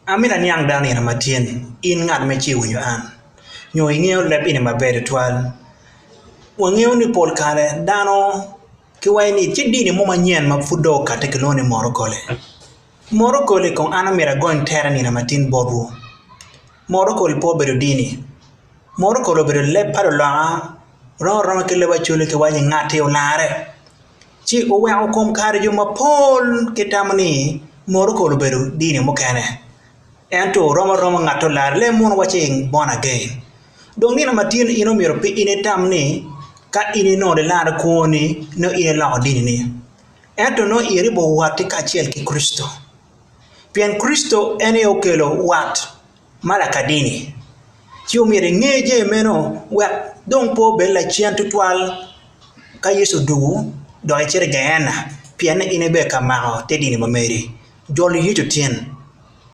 Amito aniang dano eni matin, in ngat ma ci iwinyo an nyo ingeyo leb eni maber tutwal. Wangeyo ni pol kare dano kiwaco ni tye dini mo manyen ma pud dong okati kilwongo ni morokole. Morokole kong an omyero agony tere nino matin botwu. Morokole pe obedo dini, morokole obedo leb pa luloka rom aroma ki leb acholi kiwaco ni ngati olare. Ci oweko kom kare jo mapol gitamo ni morokole obedo dini mukene ento rom aroma ngat olare leb munu waco ni born again. Dong nino matin in omyero pe in itam ni ka in inongo lilare kwoni nongo in iloko dinini ento nongo iribo watti kacel ki Kricito pien Kricito en aye okelo wat ma lakadini ci omyero inge jami meno wek dong pe obed lacen tutwal ka Yecu odwogo dok icito i Geena pien ni in ibedo ka mako te dini ma meri. Jolo Yecu tin.